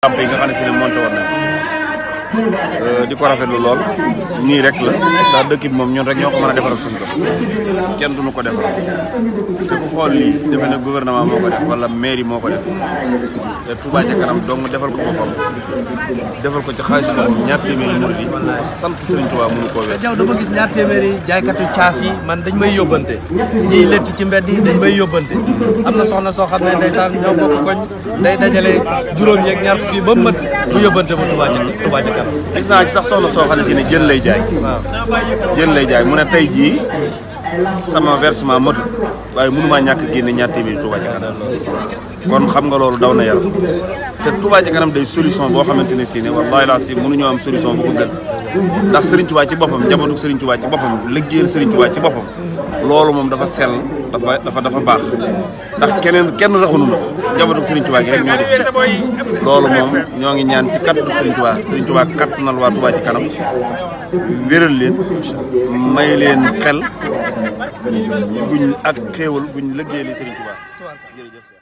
lamp yi nga xam ne si ne monté woon nañ di ko rafetlu lool nii rek la ndax dëkk bi moom ñun rek ñoo ko mën a defaral suñu bopp kenn duñu ko defaral te ku xool lii defe ne gouvernement moo ko def wala mairie moo ko def te Touba ca kanam dong defal ko boppam defal ko ci xaalis moom ñaar téeméeri murid yi sant Serigne Touba mënu koo wees. Jaw dama gis ñaar téeméeri jaaykatu caaf yi man dañ may yóbbante ñiy lett ci mbedd yi dañ may yóbbante am na soxna soo xam ne ndeysaan ñoo bokk koñ day dajale juróom yeeg ñaar fukki ba mët bu yóbbante ba Touba ca kanam. gis naa ci sax soxna soo xam ne si ne jën lay jaay. waaw jën lay jaay mu ne tey jii sama versement matut waaye mënumaa ñàkk génne ñaar téeméeri Touba ca kanam kon xam nga loolu daw na yaram te Touba ca kanam day solution boo xamante ne si ne wallaahi laa si mënuñoo am solution bu ko gën ndax Serigne Touba ci boppam njabootu Serigne Touba ci boppam liggéeyal Serigne Touba ci boppam loolu moom dafa sell dafa baax ndax kenn raxunu na njabootu Serigne Touba gi rek ñoo def loolu moom ñoo ngi ñaan ci kattanu Serigne Touba kattanal waa Touba ci kanam wéral leen may leen xel guñ ak xéewal guñ liggéeyal Serigne Touba jërëjëf.